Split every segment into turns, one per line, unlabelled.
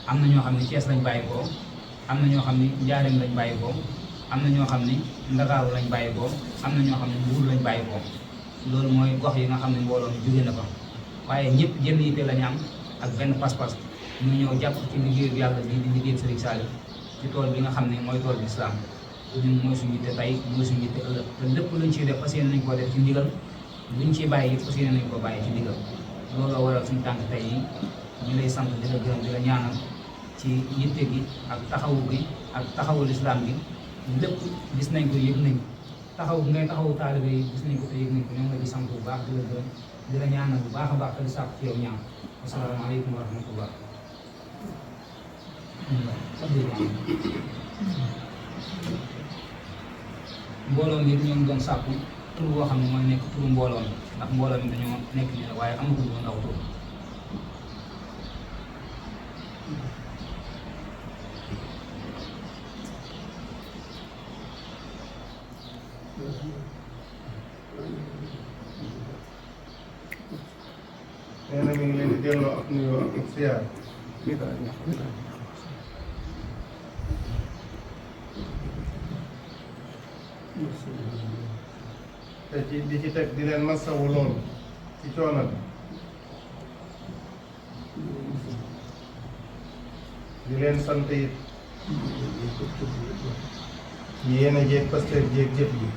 am na ñoo xam ne Thiès lañ bàyyi ko am na ñoo xam ne Njaaréem lañ bàyyi ko am na ñoo xam ne Ndakaaru lañ bàyyi ko am na ñoo xam ne Mbuur lañ bàyyi ko loolu mooy gox yi nga xam ne mbooloo mi jóge na ko waaye ñëpp jënd yitte lañu am ak benn pas-pas ñu ñëw jàpp ci liggéeyu yàlla bi di liggéey Serigne Saliou ci tool bi nga xam ne mooy tool bi islam ñun mooy suñu yitte tey mooy suñu yitte ëllëg te lépp luñ ciy def fas yéene nañ koo def ci ndigal luñ ciy bàyyi yëpp fas yéene nañ ko bàyyi ci ndigal looloo waral suñu tànk tey yi ñu lay sant di la gërëm di la ñaanal ci yitte gi ak taxawu gi ak taxawul islam gi lépp gis nañ ko yëg nañ taxaw ngay taxawu taalibe yi gis nañ ko te yëg nañ ko ñoo ngi la di sant bu baax di la gërëm di la ñaanal bu baax a baax te di sàkku ci yow ñaan asalaamaaleykum wa rahmatullah mbooloo mi ñoo ngi doon sàkku tur boo xam ne mooy nekk turu mbooloo mi ndax mbooloo mi dañoo nekk nii waaye amaguñ ko ndaw tur
nee na mi ngi leen di delloo ak nuyoo ak siyaar te di ci teg di leen masawu loolu ci coono bi di leen sant it yéen a jéeg pasteur jéeg jëf ji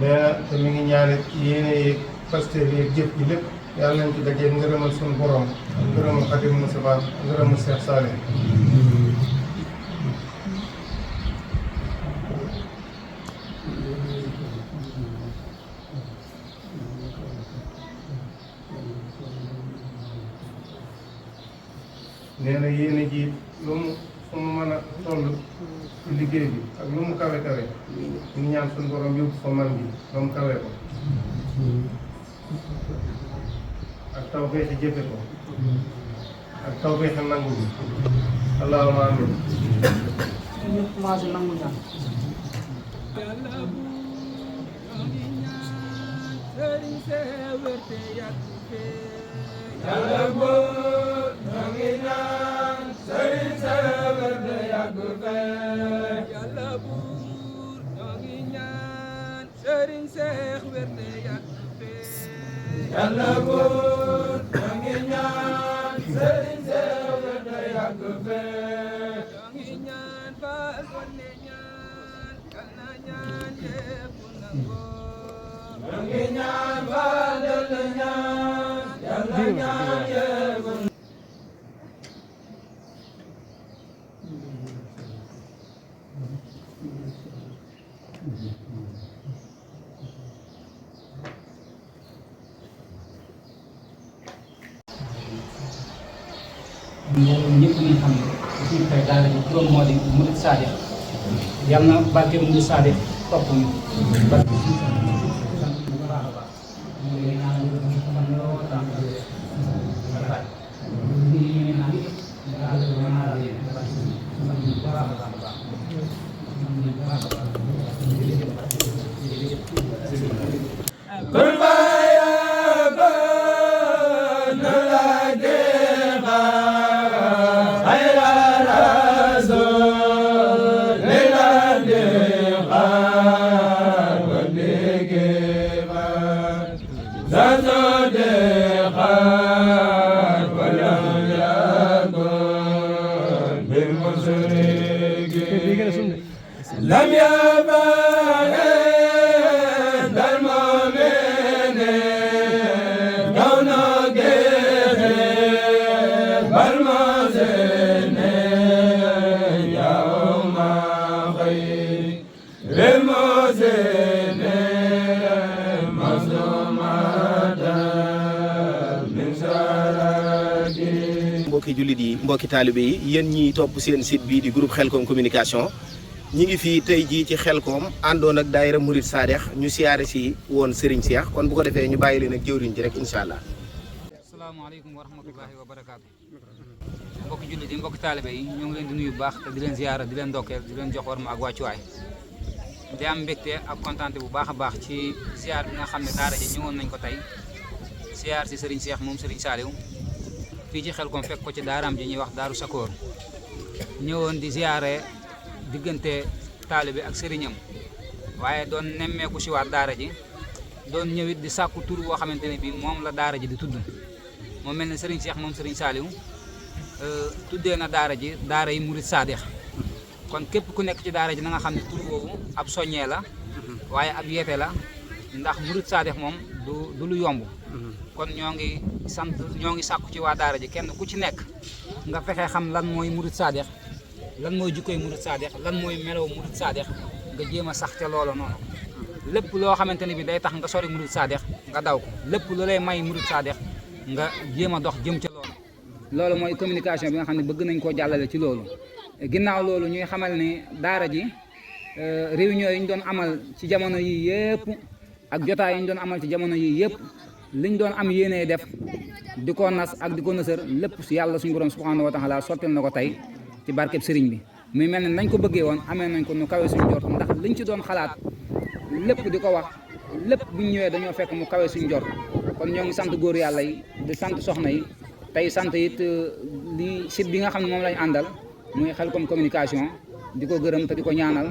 nee na te mi ngi ñaanit yéene yeeg pasteur yeeg jëf ji lépp yàlla nañ ci dajeeg ngërëmal suñu borom ak ngërëmal Xadim Mustafa ak ngërëmal Cheikh Salih nee na yéene ji lu mu fu mu mën a toll ci liggéey bi ak lu mu kawe kawe ñu ngi ñaan suñu borom yóbbu fa man bi ba mu kawe ko ak taw feexe jëfe ko ak taw feexe nangu bi allahumma amin
ñu commencé nangu ñaan
Yàlla góor ñoo ngi ñaan sëriñ sa wérde yàgg fee. Yàlla buur ñoo ngi ñaan sëriñ Seex wérde yàgg fee. Yàlla góor ñoo ngi ñaan sëriñ Seex wérde yàgg fee. ñoo ngi ñaan baal wane ñaan yal na ñaan yépp nangoo. ñoo ngi ñaan baal dal ñaan yal na ñaan yépp
mbooloo ñëpp ñu xam ne suñu tey daal di turam moo di Murid Saadix yal na barke Murid Saadix topp ñu barke bu baax a baax ñu ngi ñaan xam ne loo tax ñu ngi naan daal di ñaanal yéen barke bu baax a baax a baax bu baax a baax
Kun faya kun lage khayra rasul lilande khar wadege zazo de khar walam yakun bil musriki lam yabane dal mu'mine kawna gehe bal mazene yawma khayr mazene mazumata min saraki.
mbokki jullit yi mbokki taalibe yi yéen ñiy topp seen site bii di groupe Khelcom communication ñi ngi fii tey jii ci Khelcom àndoon ak daayira Murid Saadix ñu siyaare si woon Serigne Cheikh kon bu ko defee ñu bàyyi leen ak jëwriñ ji rek incha allah.
asalaamaaleykum wa rahmatullahi wa barakaatu mbokki jullit yi mbokki taalibe yi ñoo ngi leen di nuyu bu baax te di leen ziyaara di leen ndokkeel di leen jox war ma ak wàccuwaay di am mbégte ak kontaante bu baax a baax ci ziyaar bi nga xam ne daara ji ñëwoon nañ ko tey ziyaar si Serigne Cheikh moom Serigne Saliou fii ci Xelkom fekk ko ci daaraam ji ñuy wax Daaru Sakoor ñëwoon di ziyaare diggante taalibe ak sëriñam waaye doon nemmeeku si waat daara ji doon ñëwit di sàkku tur boo xamante ne bi moom la daara ji di tudd moo mel ne Serigne Cheikh moom Serigne Saliou tuddee na daara ji daara yi Murid Saadix kon képp ku nekk ci daara ji na nga xam ne tur boobu ab soññee la waaye ab yeete la ndax Murid Saadix moom du lu yomb kon ñoo ngi sàkku ci waa daara ji kenn ku ci nekk nga fexe xam lan mooy Murid Saadix lan mooy jukkoy Murid Saadix lan mooy melow Murid Saadix nga jéem a sax ca loolu noonu lépp loo xamante ne bi day tax nga sori Murid Saadix nga daw ko lépp lu lay may Murid Saadix nga jéem a dox jëm ca loolu mooy communication bi nga xam ne bëgg nañ koo jàllale ci loolu ginnaaw loolu ñuy xamal ne daara ji réunion yi ñu doon amal ci jamono yi yëpp ak jotaay yi ñu doon amal ci jamono yi yëpp liñ doon am yéenee def di ko nas ak di ko nësër lépp yàlla suñu borom subhanahu wa taala sottil na ko tey ci barkeb sëriñ bi muy mel ne nañ ko bëggee woon amee nañ ko nu kawe suñu jort ndax liñ ci doon xalaat lépp di ko wax lépp buñ ñëwee dañoo fekk mu kawe suñu jort kon ñoo ngi sant góor yàlla yi di sant soxna yi tey sant it li site bi nga xam ne moom lañ àndal muy Xelkom communication di ko gërëm te di ko ñaanal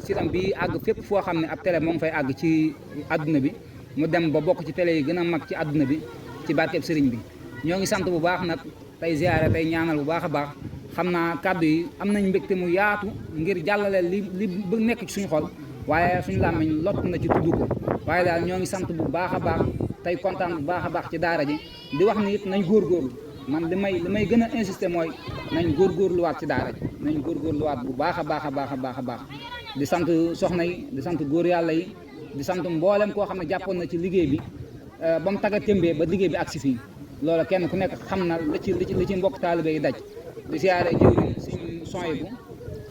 sitam bi àgg fépp foo xam ne ab télé moo ngi fay àgg ci àdduna bi mu dem ba bokk ci télé yi gën a mag ci àdduna bi ci barkeb sëriñ bi ñoo ngi sant bu baax nag tey ziyaare tey ñaanal bu baax a baax xam naa kàddu yi am nañ mbégte mu yaatu ngir jàllale li bu nekk ci suñu xol waaye suñu làmmiñ lott na ci tudd ko waaye daal ñoo ngi sant bu baax a baax tey kontaan bu baax a baax ci daara ji di wax ni it nañ góorgóorlu man li may gën a insister mooy nañ góorgóorluwaat ci daara ji nañ góorgóorluwaat bu baax a baax a baax a baax a baax di sant soxna yi di sant góor yàlla yi di sant mboolem koo xam ne jàppoon na ci liggéey bi ba mu tagga témbee ba liggéey bi agsi fii loolu kenn ku nekk xam na li ci mbokk taalibe yi daj di siyaare jëwriñ suñu sony bu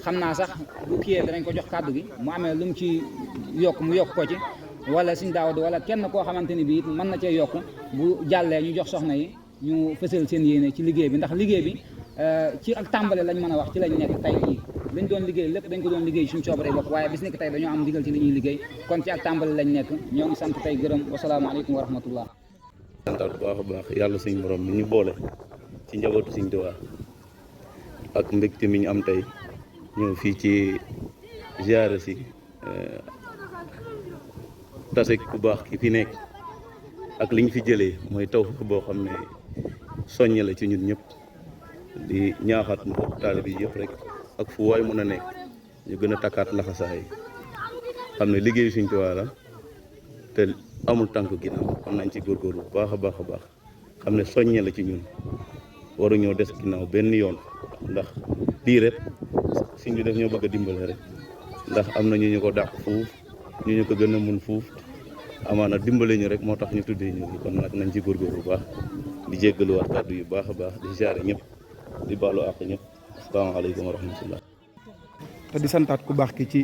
xam naa sax bu kiyee danañ ko jox kàddu gi mu amee lu mu ci yokk mu yokk ko ci wala suñ daawadu wala kenn koo xamante ni bi it mën na cee yokk bu jàllee ñu jox soxna yi ñu fësal seen yéene ci liggéey bi ndax liggéey bi ci ak tàmbale lañ mën a wax ci lañ nekk tey jii lañ doon liggéey lépp dañ ko doon liggéey suñu coobare bopp waaye bis nekk tey dañoo am ndigal ci li ñuy liggéey kon ci ak tàmbale lañ nekk ñoo ngi sant tey gërëm wasalaamaaleykum wa rahmatullah
santaat bu baax a baax yàlla suñ borom mi ñu boole ci njabootu Sëriñ Tuubaa ak mbégte mi ñu am tey ñëw fii ci ziyaara si tase ku baax ki fi nekk ak li ñu fi jëlee mooy taw boo xam ne soññe la ci ñun ñëpp di ñaaxaat mbokk taalibe yi yëpp rek ak fu waay mën a nekk ñu gën a takkaat laxasaay xam ne liggéeyu Sëriñ Tuubaa la te amul tànk ginnaaw xam nañ ci góorgóorlu bu baax a baax a baax xam ne soññe la ci ñun waruñoo des ginnaaw benn yoon ndax lii rek Sëriñ bi def ñoo bëgg a dimbale rek ndax am na ñu ko dàq fuuf ñu ko gën a mun fuuf amaana dimbale ñu rek moo tax ñu tuddee ñu kon nag nañ ci góorgóorlu bu baax di jéggaluwaat kàddu yu baax a baax di ziare ñëpp di baalu àq ñëpp asalaamaaleykum wa rahmatullah
te di santaat ku baax ki ci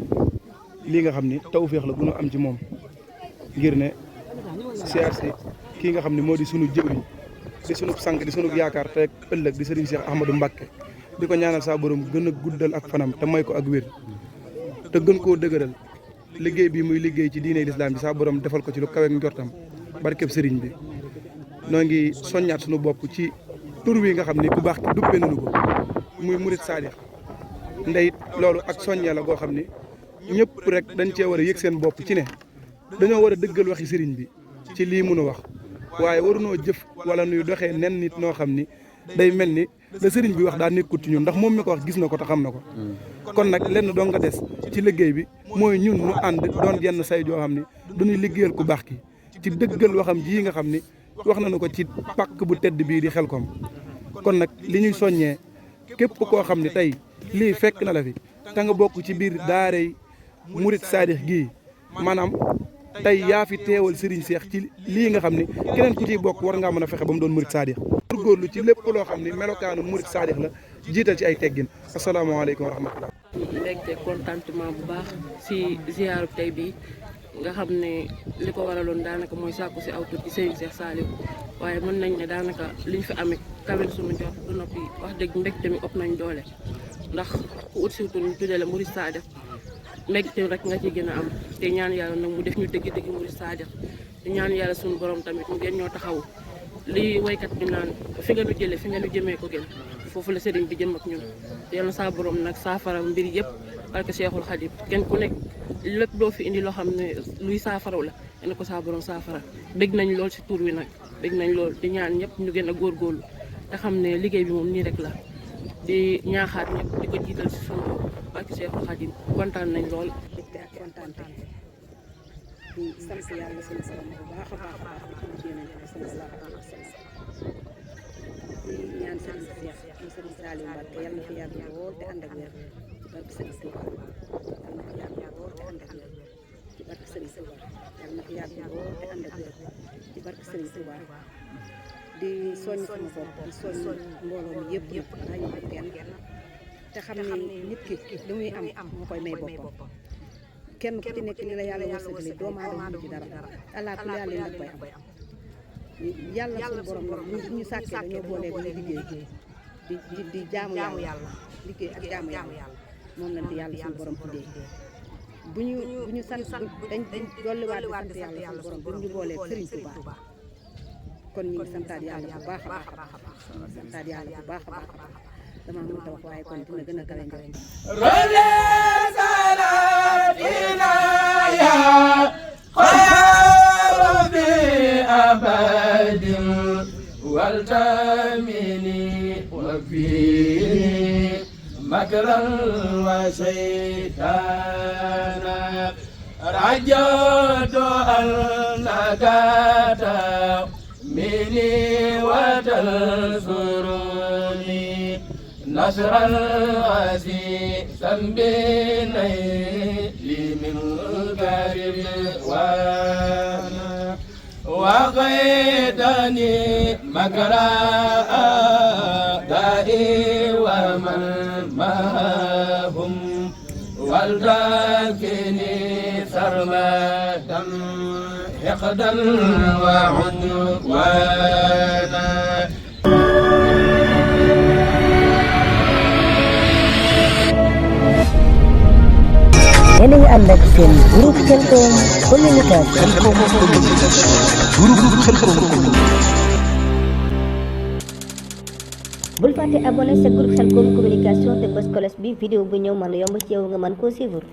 lii nga xam ni tawféex la bu ñu am ci moom ngir ne CRC kii nga xam ne moo di sunu jëwriñ di sunu sang di sunu yaakaar te ëllëg di Serigne Cheikh Ahmadou Mbacké di ko ñaanal saa borom gën a guddal ak fanam te may ko ak wér te gën koo dëgëral liggéey bi muy liggéey ci diine lislaam bi saa borom defal ko ci lu kaweek njortam barkeb Serigne bi noo ngi soññaat sunu bopp ci tur wi nga xam ni ku baax ki duppee nañu ko muy Murid Saadix ndeyit loolu ak soññee la goo xam ni ñëpp rek dañ cee war a yëg seen bopp ci ne dañoo war a dëggal waxi sëriñ bi ci lii mun a wax waaye warunoo jëf wala nuy doxee nen nit noo xam ni day mel ni la sëriñ bi wax daa nekkut ci ñun ndax moom mi ko wax gis na ko te xam na ko kon nag lenn doo nga des ci liggéey bi mooy ñun ñu ànd doon yenn say joo xam ni dañuy liggéeyal ku baax ki ci dëggal waxam ji nga xam ni wax nañu ko ci pàkk bu tedd bii di Xelkom kon nag li ñuy soññee képp koo xam ne tey lii fekk na la fi te nga bokk ci biir daaray Murid Saadix gii maanaam tey yaa fi teewal Serigne Cheikh ci lii nga xam ne keneen ku ciy bokk war ngaa mën a fexe ba mu doon Murid Saadix góorgóorlu ci lépp loo xam ne melokaanu Murid Saadix la jiital ci ay teggin asalaamaaleykum wa rahmatullah
mbégte contentement bu baax si ziyaaru tey bi nga xam ne li ko waraloon daanaka mooy sàkku si aw tur ci Serigne Cheikh Saliou waaye mën nañ ne daanaka liñ fi amee kawel suñu jot du noppi wax dëgg mbégte mi ëpp nañ doole ndax ku ut si tur ñu tuddee la Murid Saadix mbégte rek nga ci gën a am te ñaan yàlla nag mu def ñu dëgg-dëgg Murid Saadix te ñaan yàlla suñu borom tamit mu gën ñoo taxawu li waykat bi naan fi nga nu jëlee fi nga nu jëmee ko gën foofu la sëriñ bi jëm ak ñun yàlla saa borom nag saafara mbir yëpp barke Cheikhul Khadim kenn ku nekk lépp doo fi indi loo xam ne luy saafaraw la yal ko saa borom saafara bég nañ lool si tur wi nag bég nañ lool di ñaan ñëpp ñu gën a góorgóorlu te xam ne liggéey bi moom nii rek la di ñaaxaat ñëpp di ko jiital si sunu bopp barke Cheikhul Khadim kontaan nañ lool.
ak kontaan di sant yàlla sunu borom bu baax a baax ci yonent bi sallallahu alayhi wa sallam di ñaan sëriñ Cheikh mu sëriñ Saliou Mbacké yàlla na fi yàgg lool te ànd ak wér ci barke sëriñ Touba yàlla na fi yàgg lool te ànd ak wér ci barke sëriñ Touba yàlla na fi yàgg lool te ànd ak wér ci barke sëriñ Touba di soññ sama bopp di soññ mbooloo mi yëpp bàyyi ma kenn te xam ne nit ki li muy am moo koy may boppam kenn ku ci nekk li la yàlla wërsëgale doomu aadama ci dara allah ku yàlla leen koy am yàlla suñu borom nag ñu sàkkee dañoo boolee ba liggéey di jaamu yàlla liggéey ak jaamu yàlla moom lañ di yàlla suñu borom tuddee bu ñu sant dañ dolliwaat di sant yàlla suñu borom bu ñu boolee Serigne Touba kon ñu ngi santaat yàlla bu baax a baax santaat yàlla bu baax a baax dama mënut a wax waaye kon dina gën a kawe njëriñ
أبد والتامني وفيني مكرا وشيطانا رجوت أنك تأمني وتنصرني نصرا عزيزا بنيل منك رضوانا وقيتني مكرا أعدائي ومن معهم والتكني سرمدا حقدا وعدوانا
yéen a ngi ànd ak seen groupe Khelcom communication. bul fàtte abonné sa groupe Khelcom communication te bës cloche bi vidéo bu ñëw mën a yomb ci yow nga mën koo suivre.